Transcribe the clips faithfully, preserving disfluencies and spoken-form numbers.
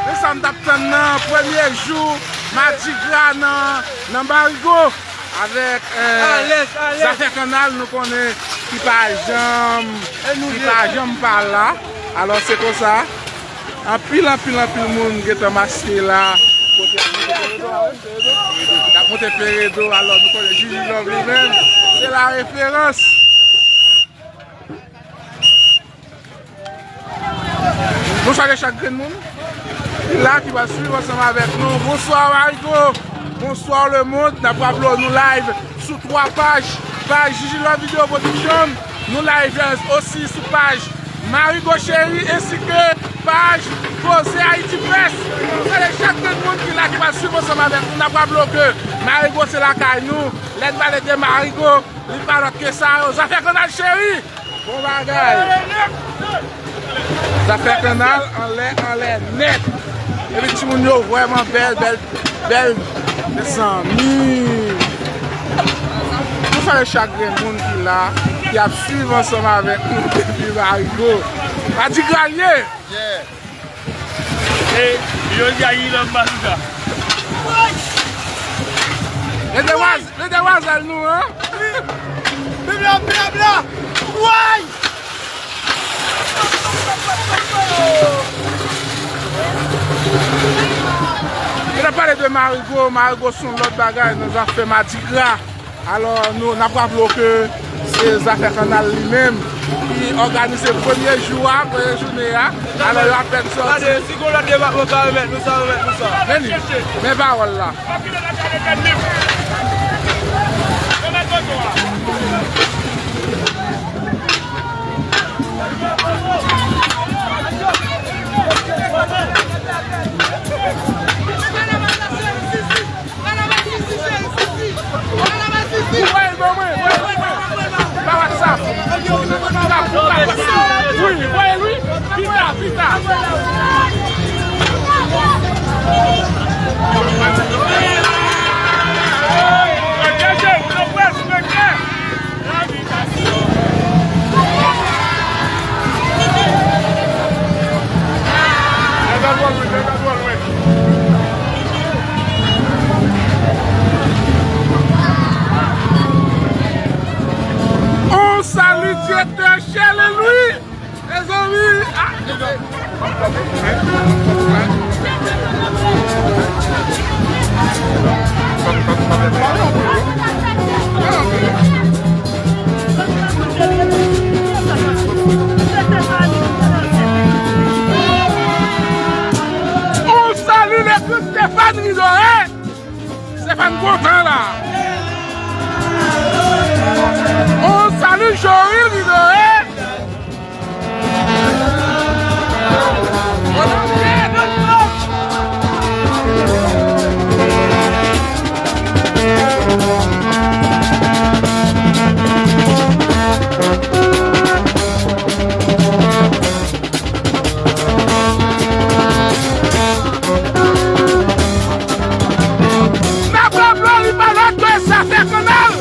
Se sa m t ap tann nan premye jou Madigra nan, nan Marigo avèk, eh, Zafè Kannal, nou konnen ki pa janm, ki pa janm pa la. Alò, se konsa. Anpil, anpil, anpil moun gentan maske la. Kote y ap monte Peredo a, wi, Peredo. Y ap monte Peredo, alò, nou konnen Jiji Love li menm, se la referans. Nou salye chak grenn moun ki la, ki va swiv ansanm avèk nou. Bonswa Marigo, bonswa lemonn. N ap raple w nou live sou twa paj. Paj Jiji Love Video Production, nou live osi sou paj Marigo Cheri ensi ke paj Koze Ayiti Press. Nou salye chak grenn moun ki la, ki va swiv ansanm avèk nou. N ap raple w ke Marigo se lakay nou. Lè n pale de Marigo, li pa lòt ke sa yo. Zafè Kannal Cheri. Bon bagay. Zafè Kannal anlè, anlè nèt. Epi timoun yo vrèman bèl, bèl, bèl. Mezanmi. Nou salye chak grenn moun ki la, ki ap swiv ansanm avèk nou depi Marigo. Madigra l ye. Yeah. E, yo di a yi lòm pa sou sa. Gen demwaz-, gen demwazèl nou, an? Bibla, bibla! Woy! Yo t ap pale de Marigo, Marigo se yon lòt bagay nan zafè Madigra. Alò, nou, n ap raple w ke se Zafè Kannal li menm ki òganize premye jou a, premye jounen an. Alò, yo apèn sòti. Gade, si gon lòt depatman ka remèt nou sa, remèt nou sa. Men li, men pawòl la. Ou voye l ban mwen, voye l ban mwen. Pa WhatsApp. Wi, voye l wi. Pita, pita. Degaje w, nou prèske gen. On salut, direktè Shirley Louis. Mezanmi! Ah! On salut le grand Stéphane Ridoré! Stéphane kontan la. On salut Jory Ridoré. N ap raple w, li pa lòt ke Zafè Kannal.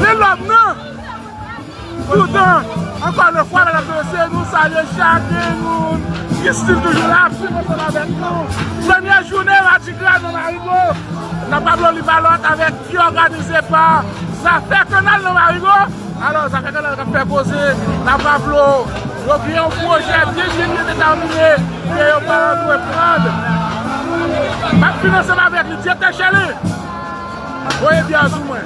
Li lòm nan! Toutan, ankò yon fwa, medam, mesye, nou salye chak moun ki still toujou la, ap swiv ansanm avèk nou. Premye jounen Madigra nan Marigo. N ap raple w li pa lòt avèk ki òganize pa Zafè Kannal nan Marigo. Alò, Zafè Kannal k ap fè koze. N ap raple w, yo gen yon pwojè byen, byen, byen detèmine ke yo pral antreprann. M ap fin ansanm avèk li, direktè Chèli. Voye byen sou mwen.